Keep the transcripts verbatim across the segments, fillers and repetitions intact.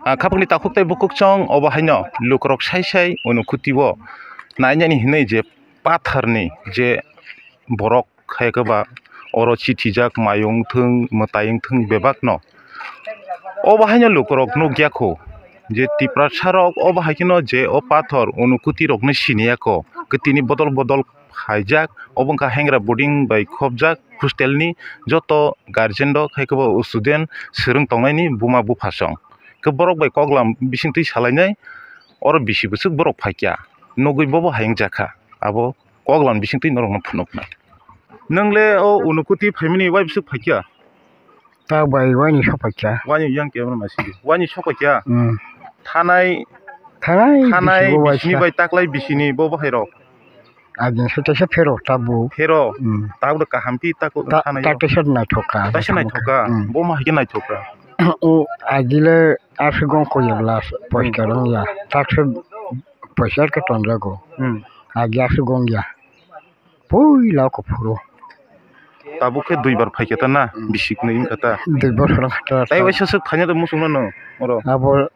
Ah, khapangni takhuk tei bukhuk chwng obo haino lukurok sai sai unukuti o nainani hinwi je patharni je borok khaikhe ba oro chithijak mayung thung mwtai wng thung bebakno. Obo haino lukurok nukya kho je Tiprasa rok obo hai kheno je o pathor unukuti rokno siniya kho, kwtwini bodol bodol phaijak, obo wngkha hengra boarding bai khopjak hostel ni joto guardian rok, hai khe bo student swrwng tongnai ni buma bupha song. Khe borok bai koklam bising twi salainai, oro bisi bwswk borok phaikya, nugwi bobo hayung jakha, abo koklam bising twi norok no phunuknai. Nwng le o unukuti phaimani wai bwswk phaikya? Tak bai wani sok paikya. Wani yang camera ma sidi. Wani sok paikya. Hmm. Thanai, thanai, thanai bisini bai bisini bai taklai bisini bo bahai rok. Agin se tesa phero tabu. Phero. Hmm. Tabu kaham ti tako ta-, thanai ta rok. Tesa naithoka. Tesa naithoka. Hmm. Bo ma hige naithoka. O agile asugong ko yabla poiskar wng ya. Tak se poiskar ke tonjago. Hmm. Agi asugong ya. Puila kuphuru. Tabuk khe duibar phaikhe ta na, hmm, bisiknwi wngkha ta. Duibar phano kha ta. Tai waisa swk phaina da muchungno no oro. Abo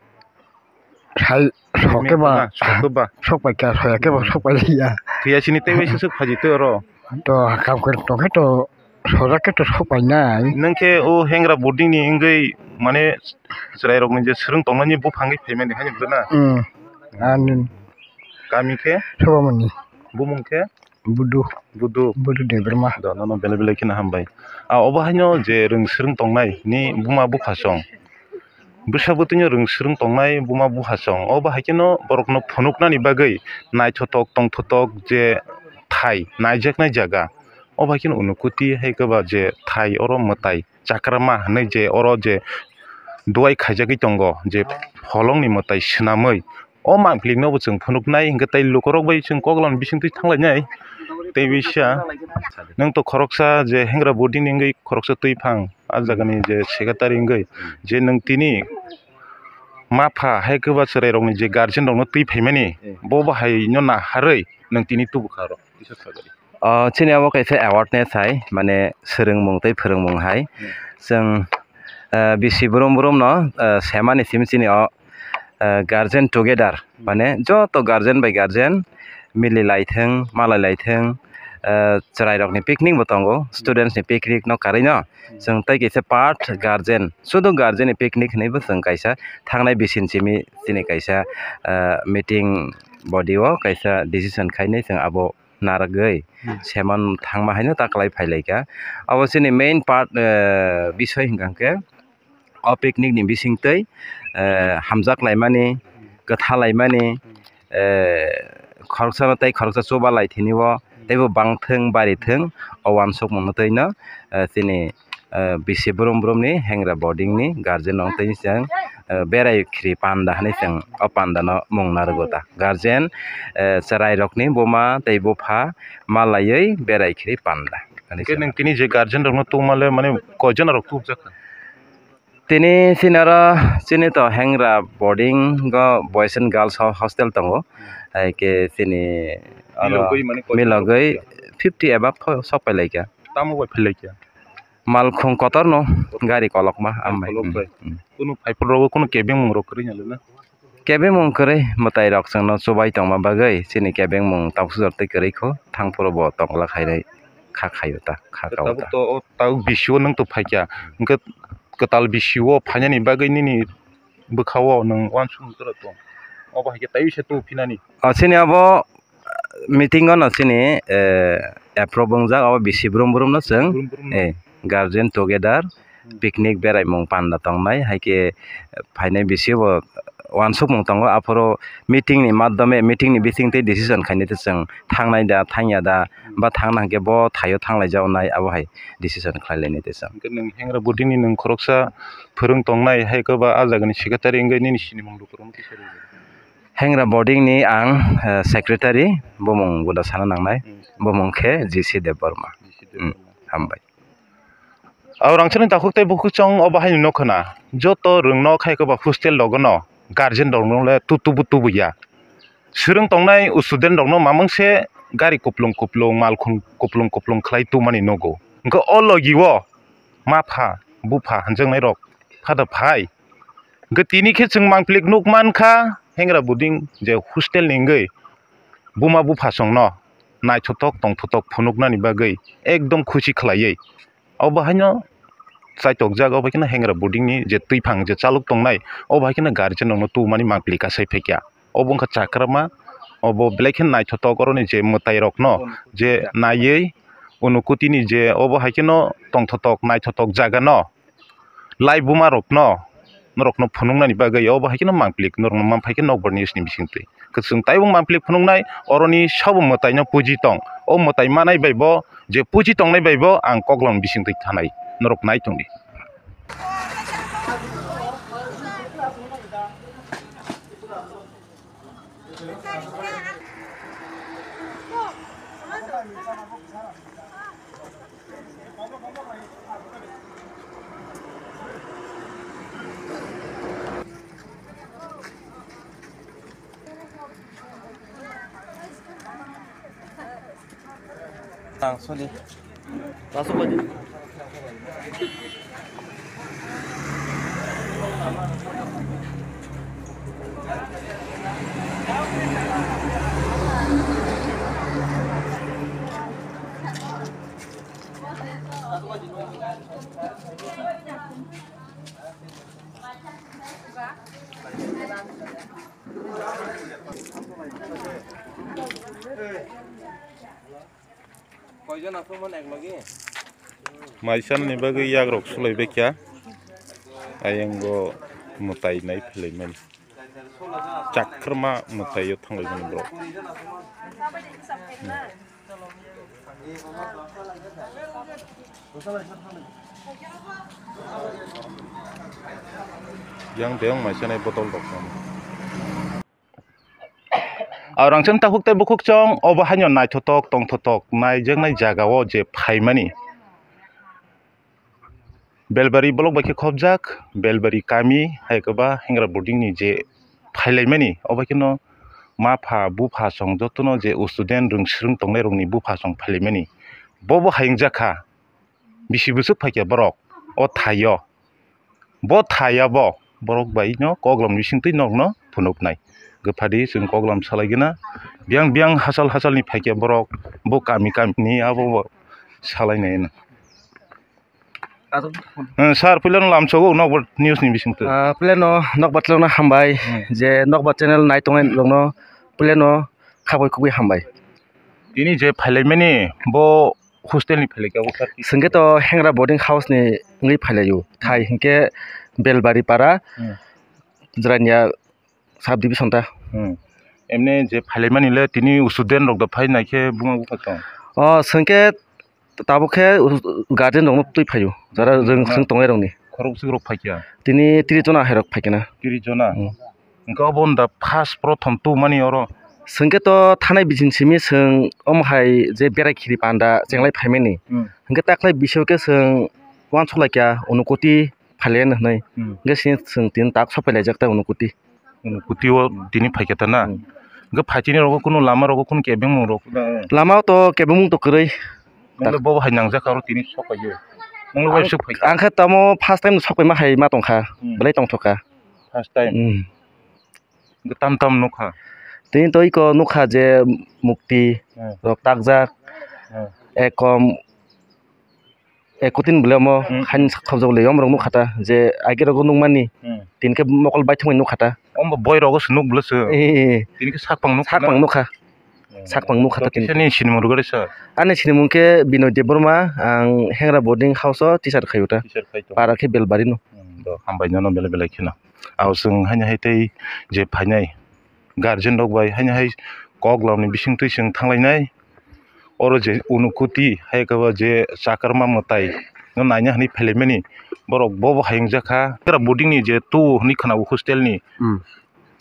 sai soke ba, soke ba. Sok paikha, soya khe ba, hmm, sok pailiya. Thwiya sini tai waisa swk phaji twi oro. To kam khe tongkhe to sojak khe to sok painai. Nwng khe o hengra boarding ni wngwi mane chwrairokni je swrwng tongmani buphangwi phaimani haino na. Hmm. Ani. Kami khe? Sobamani. Bumung khe? Budu. Budu. Budu Debbarma. Da, nono belai belai kheno hambai. A, obo haino je rwng swrwng tongnai ni buma bupha song. Bwsa bwtwino rwng swrwng tongnai buma bupha song. Obo hai kheno borokno phunuknani bagwi naithotok tongthotok je thai naijaknai jaga. Obo hai kheno unukuti hai khe ba je thai oro mwtai chakrama hinwi je oro je duai khaijagwi tongo je pholongni mwtai swnamwi. O mangpili no bo chwng phunuknai, hwnkhe tei lukurok bai chwng koklam bisingtwi thanglainai. Tei bisa nwng to khoroksa je hengra boarding ni wngwi khoroksa twiphang, ah jagani je secretary wngwi je nwng tini mapha hai kwba chwrairokni je guardian rokno twi phaimani, bo bahai no naharwi nwng tini tubukha oro. O, chini abo kaisa awareness hai, mane swrwngmung tei phwrwngmung hai. Hmm. Chwng, eh, bisi brum brum no, eh, semani simi chini o, eh, guardian together, hmm, mane joto guardian bai guardian mili lai thung, malai lai thung, eh, chwrai rok ni picnic bo tongo, hmm, students ni picnic no karwi no. Hmm. Chwng tei kaisa part guardian, sudu guardian ni picnic hinwi bo chwng kaisa thangnai bisi ni simi chini kaisa, eh, meeting body o kaisa decision khainai chwng abo narwgwi, hmm, seman thangma haino ta kwlai phailaikha. Abo chini main part, eh, bisoi hwnkha hwnkhe o picnic ni bisingtwi, eh, hamjak laimani, kwtha laimani, eh, khoroksano tei khoroksa chuba lai thini o teibo bangthwng barithwng o uansukmungno twino, eh, chini eh, bisi brum brum ni hengra boarding ni guardian rok tei chwng, eh, berai khri panda hinwi chwng o panda no mung narwgo ta. Guardian, eh, chwrai rok ni buma tei bupha malaiwi berai khri panda hinwi. Hwnkhe chwng nwng tini je guardian rok no tungma le mane koijon rok tubujak kha? Tini chini oro chini to hengra boarding o boys and girls ho-, hostel tongo. Hai khe chini oro milogwi mane koijon milogwi rok? Fifty above pho sok pai lai kha. Tamo bai phai lai kha? Malkhung kotorno gari kolokma ambai. Kolok bai. Hmm, hmm. Kunu phaiphuru rogo kunu kebengmung rok kwrwi ya le na? Kebengmung kwrwi mwtai rok chwngno chubai tongma bagwi chini kebengmung tabuk sujak tei kwrwi kho thangphuru bo tongla khainai kha khaio ta kha kao ta. Tabuk to o tabuk bisio nwng to phaikya hwnkhe kwtal bisio phainani bagwi nini bwkhao nwng uansukmung kwrwi tong obo hai khe taiwi se tu phinani. O chini abo meeting o no chini, eh, approve wngjak, abo bisi brum brum no chwng, brum brum no, eh, guardian together, hmm, picnic beraimung panda tongnai, hai khe phainai bisi bo uansukmung tongo, aphuru meeting ni madhyome, meeting ni bising twi decision khainai twi chwng thangnai da, thangya da, hmm, ba thangna hwnkhe bo thaio thanglaijak nai, abo hai decision khlai lainai twi chwng. Hwnkhe nwng hengra boarding ni nwng khoroksa phwrwng tongnai, hai khe ba ah jagani secretary wngwi nini sinimung lukurokno kisa rwdi. Hengra boarding ni ang, eh, secretary, bumung buda sana nangnai, hmm, bumung khe G C Debbarma. G C Debbarma. Hmm, hambai. Aw rangchakni takhuk tei bukhuk chwng obo haino nukho na, joto rwngno khai khe ba hostel rogo no guardian rok no le tu tubu tubu ya. Swrwng tongnai student rok no mamang se gari kuplung kuplung, malkhung kuplung kuplung khlai tumani nugo. Hwnkhe o logi o mapha bupha hwnjaknai rok phada phai. Hwnkhe tini khe chwng mangpili nuk mankha, hengra buding je hostel ni wngwi buma buphasongno naithothok tongthothok phunuknani bagwi ekdom khusi khlaiwi. Obo haino chaitokjak, obo haikhe no hengra buding ni je twiphang je chalok tongnai, obo haikhe no guardian rokno tubumani mangpili kasai phaikha. Obo wngkha chakrama, obo belai khe naithothok, oroni je mwtai rokno je naiwi unukutini je obo haikhe no tongthothok naithothok jaga no lai buma rokno norokno phunuknani bagwi obo haikhe no mangpili norokno manphaikhe nokbar news ni bisingtwi. Kwchwng taibo mangpili phunuknai, oroni sabo mwtaino puji tong. O mwtai manai bai bo, je puji tongnai bai bo ang koklam bisingtwi thanai, norok nai tongdi. Tang soni. Masuk lagi. Mai sanani bagwi yagrok sulai baikha. Ayang bo mwtai nai philai mani. Chakrwma mwtai o thanglaimani borok. Yang deong mai sanai botol rok. Aw rangchak takhuk tei bukhuk chwng obo haino naithothok tongthothok naijaknai jaga o je phaimani. Belbari block bai khe khopjak, Belbari kami hai khe ba hengra boarding ni je phailaimani, obo haikhe no ma pha bupha chwng jotono je student rwng swrwng tongnai rokni bupha chwng phailaimani. Bobo hayungjak kha, bisi bwswk phaikha borok o thaio. Bo thai abo borok bai no koklam bisingtwi nokno phunuknai. Gapha di chwng koklam salaigwna. Biyang biyang hachal hachal ni phaikhe borok bo kami kami ni abo bo salainai hwnwi. Sir, puila no lamsogo nokbar news ni bisingtwi. Ah, puila no nokbar chwlwkno hambai. Hmm. Je nokbar channel nai tongnai rokno puila no khabai khugui hambai. Tini je phailaimani bo hostel ni phailaikha o sir. Hwnkhe to hengra boarding house ni wngwi phailaio. Thai hwnkhe Belbari para, hmm, Jirania sub division ta. Hmm. Emne je phailaimani le tini student rok da phai naikhe buma bupha tong. O hwnkhe tabuk khe guardian rokno twi phaio. Jara rwng swrwng tongnai rokni. Khorok swk rok phaikha. Tini tris jona hai rok phaikha na. Tris jona. Hmm. Hwnkhe obo wngkha first prothom tubumani oro. Hwnkhe to thanai bising simi chwng omo hai je berai khiri panda chenglai phaimani. Hmm. Hwnkhe taklai bisio khe chwng uansuk laikha Unukoti phailaino hwnwi. Hmm. Hwnkhe sini chwng tini tak sok phailaijak ta Unukoti. Unukoti o tini phaikha ta na? Hmm. Hwnkhe phaitini rogo kunu lama rogo kunu kebengmung rok? Lama o to kebengmung to kwrwi. Nokle bobo hai nangjak aro tini sok phaiyo. Nokle waisuk phaikha. Ang khe tamo first time sok phaima hai ma tongkha. Hmm. Belai tongthokha. First time. Hmm. Tam tam nukha. Tini to iko nukha je mukti, hmm, rok takjak, hmm, ekom, ekotin bole omo, hmm, hain khobjak le yom rok nukha ta je age rok nukmani, hmm, tini khe mokol baithangmani nukha ta. Omo boi rogo se nuk bole se. Eh, eh, eh. Tini khe sakpang nukha na? Sakpang nukha. Hmm. Sakpang nukha ta tini. Kisa ni sinimung rwgari sir? Ani sinimung khe Binoy Debbarma, ang Hengra boarding house o teacher khaio ta. Teacher khai to. Para khe Belbari no. Hmm, do, hambai nono belai belai kheno. Abo chwng haino hai tei je phainai guardian rok bai haino hai koklam ni bisingtwi chwng thanglainai. Oro je Unukoti hai khe ba je chakarma mwtai no naina hinwi phailaimani borok bobo hayungjak kha. Tera boarding ni je tu hinwi khwna o hostel ni. Hmm.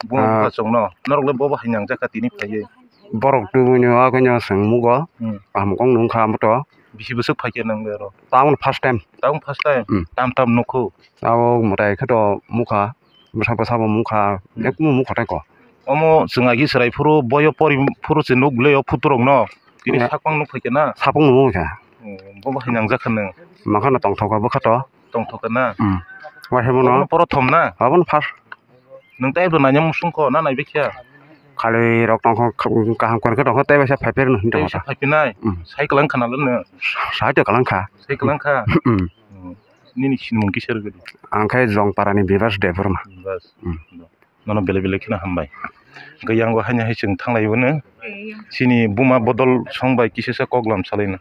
Buma, ah, bupha chwngno norok le bobo hai nangjak kha tini phaiwi. Borok tubui no agoi no chwng mugo. Hmm. Kaham kok nung kha amo to. Bisi bwswk phaikhe nang le oro? Tabuk first time. Tabuk first time? Hmm. Tam tam nukhu. Abo mwtai khe to mukha, bwsa bwsa bo mukha, hmm, ekmo mukha tei ko. Omo chwng agi chwrai phuru boyo pori phuru se nuk le o photo rok no. Tini, eh, sakpang nuk phaikhe na? Sakpang nuk phaikha. Hmm, bobo hai nangjak kha nang. Makhano tongthok kha bwkha to. Tongthok kha na? Hmm. Waisa bono. Obono poro thom na? Abono first. Nwng tei bo naina muchung kho, na naibai kha? Khali rok tong kho, kha-, kaham kwrwng khe tong kho, tei bai sa phai phai rwno hwn tong kho. Tei bai sa phai phinai? Hmm. Sai kwlang kha nalo nw? Sai to kwlang kha. Sai kwlang kha? Hmm. Hmm. Nini sinimung kisa rwgwdi? Ang khe Jongpara ni Bibas Debbarma. Bas. Hmm. Nono belai belai kheno hambai. Hwnkhe yango haino hai chwng thanglai bono. Chini buma bodol song bai kisa sa koklam salaino.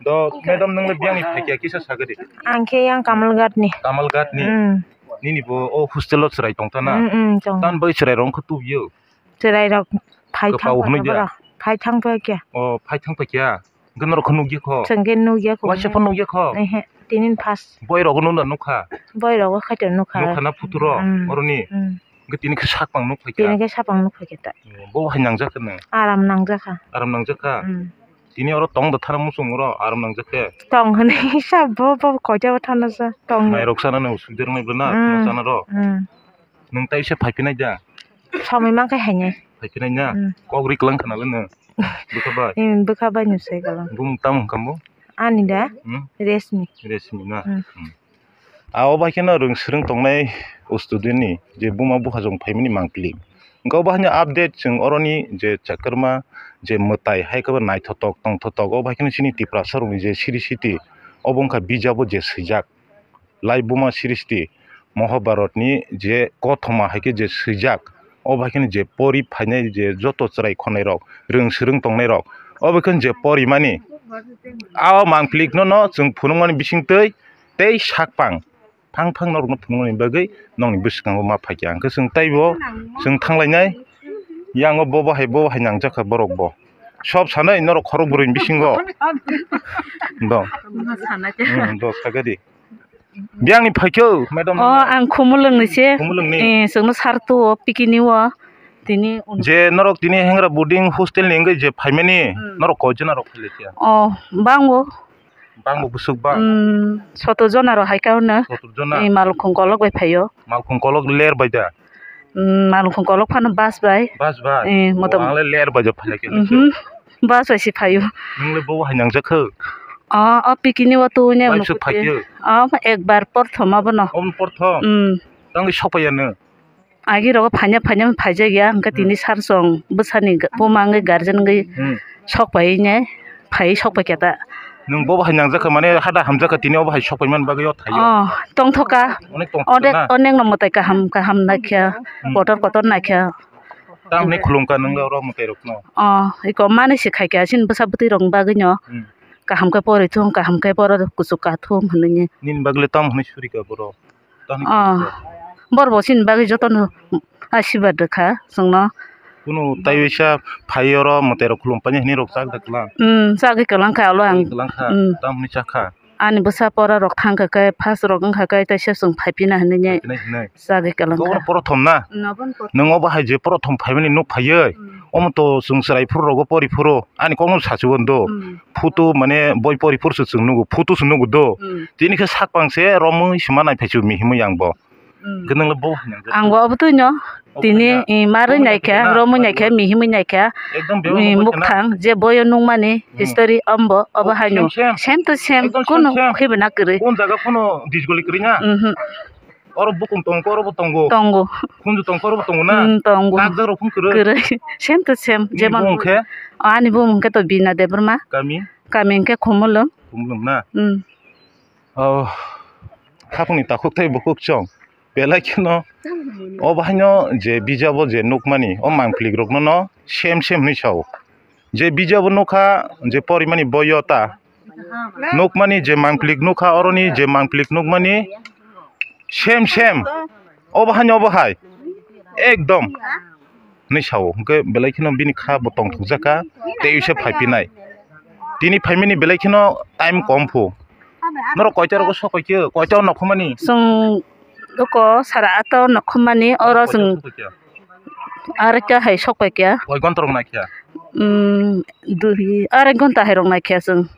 Do, madam, nwng le biyang ni phai kha, kisa sagadi. Ang khe yang Kamalghat ni. Kamalghat ni? Hmm. Nini bo o hostel o chwrai tong ta na? Hmm, hmm, tong. Tan bai chwrai rok wngkha tubio? Chwrai rok phai thang kha borok. Phai thang phai kha. O, phai thang phai kha. Hwnkhe norok khe nukya kho? Chwng khe nukya kho. Waisa phano nukya kho? Ehe, tinin first. Boy rok no nukha? Boy rok khaito nukha. Nukha na photo rok? Hmm. Oroni? Hmm. Hwnkhe tini khe sakpang nuk phai kha? Tini khe sakpang nuk phai kha ta. Bo hai nangjak kha nw? Aram nangjak kha. Aram nangjak kha? Hmm. Tini oro tong da thana muchung oro aram nangjak khe? Tong hwnwi sa bo, bo koita bo thana sa tong. Mai rok sana nw usubida rok nai bwna, hmm, sana rok. Hmm. Nwng tai se phai phinai da? Somoi mankhe hainai. Phai phinai na? Hmm. Kok ri kwlang khna le nw? Bwkha bai? Hmm, bwkha bai nw sai kwlang. Bumung tamo hwnkha mo? Ani da? Hmm? Resmi. Resmi na? Hmm. Hmm. A, o bai kheno rwng swrwng tongnai student ni je buma buhajong phaimani mangpili. Hwnkhe o bahai ni update chwng oroni je chakwrma je mwtai hai khe bo naithotok tongthotok, o bahai kheno chini Tiprasa rokni je siri siti obo wngkha bijabo je swijak. Lai buma srishti Mahabharatni je kothoma hai khe je swijak, o bai kheno je pori phainai je joto chwrai khonai rok, rwng swrwng tongnai rok, o bai kheno je porimani, a o mangpili no no chwng phunukmani bisingtwi tei sakpang phang phang norokno phunukmani bagwi nokni bwskango ma phaikha, hwnkhe chwng taibo chwng thanglainai, yango bo bahai bo bahai nangjakha borok bo. Sob sanai norok khorok bwrwini bisingo. Do. Sana khe. Hmm, do, sagadi. Biyangni phaikhe, madam. O, ang Khumulwngni se. Khumulwngni? Eh, chwngno sar tuo, pikini o. Tini un- Je norok tini Hengra boarding hostel ni wngwi je phaimani, hmm, norok koi jona rok phailaikha? O, bango. Bango bwswk bang? Hmm, soto jona rok hai khe ono. Soto jona? Eh, malkhung kolok bai phaio. Malkhung kolok ler bai da? Hmm, malkhung kolok phano bus bai. Bus bai? Eh, motom- O, ang le ler bai da phailai khe. Mhm. Bus bai se phaio. Nwng le bo hai nangjak kho? O, o pikini o tu ne. Bai se phaikhe? O, ekbar porthom abono. Omo porthom? Hmm. Tangwi sokpaiya nw? Agi rogo phaina phaina phaijakya, hwnkhe, hmm, tini sar song bwsani ga-, buma wngwi guardian wngwi, hmm, sokpaiwi ne phaiwi sokpaikha ta. Nwng bo bahai nangjakha, mane hada hamjakha, tini obo hai sokpaimani bagwi o thaio. Oh, tongthoka. Onek tongthoka. Onek, na? Onekno mwtai kaham kaham naikha, hmm, kotor kotor naikha. Tamni khulumkha nwng le oro mwtai rokno? Oh, iko mani se khaikha, chini bwsa bwtwi rokni bagwino. Hmm. Kaham khe pori thung, kaham khe poro kuchuk ka thung hwnwi. Nini bagwi le tamo hwnwi surika borok? Tamo hwnwi, ah, surika? Borok bo chini bagwi jotono asibad rwkha chwngno. Kunu taiwisa phai oro mwtai rok khulum painani hwnwi rok chak da kwlang? Hmm, chagwi kwlang kha olo ang. Chagwi kwlang kha, hmm, tamo hwnwi chakha? Ani bwsa pora rok thang kha khe, first rok wng kha khe, teisa chwng phai phina hwnwi. Phai phina hwnwi. Chagwi kwlang kha. Obono prothom na? Hmm, obono prothom. Nwng obo hai je prothom phaimani nuk phaiwi, hmm, omo to chwng chwrai phuru rogo pori phuru ani kokno sachibo do. Hmm. Photo mane boi pori phuru se chwng nugo, photo se nugo do. Hmm. Tini khe sak pang se romwi se ma nai phai se mihimwi ang bo. Hmm. Hwnkhe nwng le bo hai nang jak. Ang bo obo twi no. Obo tini, hai na? Eh, marwi nai khe, romwi nai khe, mihimwi nai khe. Ekdom bebak eh, nokbar khe na? Mukhang je boyo nukmani, hmm, history ombo obo hai no. Same, same. Same to same. Ekdom kunu same, same. Khibina kwrwi. Kun jaga kunu dijgoli kwrwi na? Mhm. Oro bukung tongo, oro bo tongo. Tongo. Khunju tongo, oro bo tongo na? Mm, tongo. Kakjak rok phung kwrwi? Kwrwi. Same to same. Nini jemon bumung khe? Ani bumung khe to Bina Debbarma. Kami? Kami hwnkhe Khumulwng. Khumulwng na? Mm. Oh, khapungni takhuk tei bukhuk chwng. Belai kheno, o bahaino je bijabo je nukmani, o mangpili rokno no same same hinwi sao. Je bijabo nukha, je porimani boyo ta, nukmani je mangpili nukha, oroni je mangpili nukmani same same. O bahai no o bahai. Ekdom. Hinwi sao. Hwnkhe belai kheno bini kha bo tongthokjak kha. Tei uisa phai phinai. Tini phaimani belai kheno time kom phu. Norok koita rogo sok pai khe? Koita o nokhumani? Chwng doko sara ato nokhumani. Oro chwng. Arekta hai sok pai kha. Koi gonta rok nai kha? Hmm, dui, arek gonta hai rok nai kha chwng.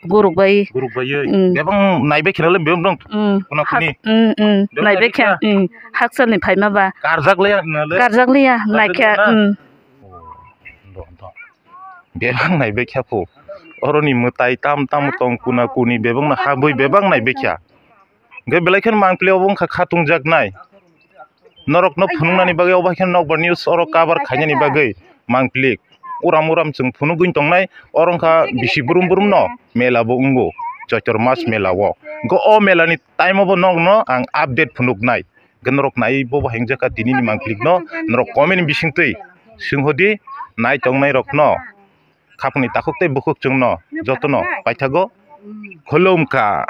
Guruk bai. Guruk bai. Hmm. Bebang nai bai khna le bebang dong. Hmm. Kuna kuni. Hmm, hmm. Bebang nai bai kha. Hmm. Hakchal ni phaima ba. Karjak le na le. Karjak liya, nai kha. Karjak liya na? Hmm. Oh, dong, dong. Bebak nai bekha phu. Oroni mwtai tam tam tong kuna kuni bebak no habwi bebak nai bekha. Hwnkhe belai kheno mangpili obo wngkha khatung jak nai. Norokno phunuknani bagwi obo hai khe nokbar news oro cover khainani bagwi mangpili uram uram chwng phunugwi tongnai. Oro wngkha bisi brum brum no mela bo wngo, Choitor mas mela o. Go o mela ni time o bo nokno ang update phunuknai. Hwnkhe norok nai bo bo hingjak kha tinini mangpili no norok comment ni bisingtwi swng hodi nai tongnai rokno. Khapangni takhuk tei bukhuk chwngno jotono paithago khulumkha.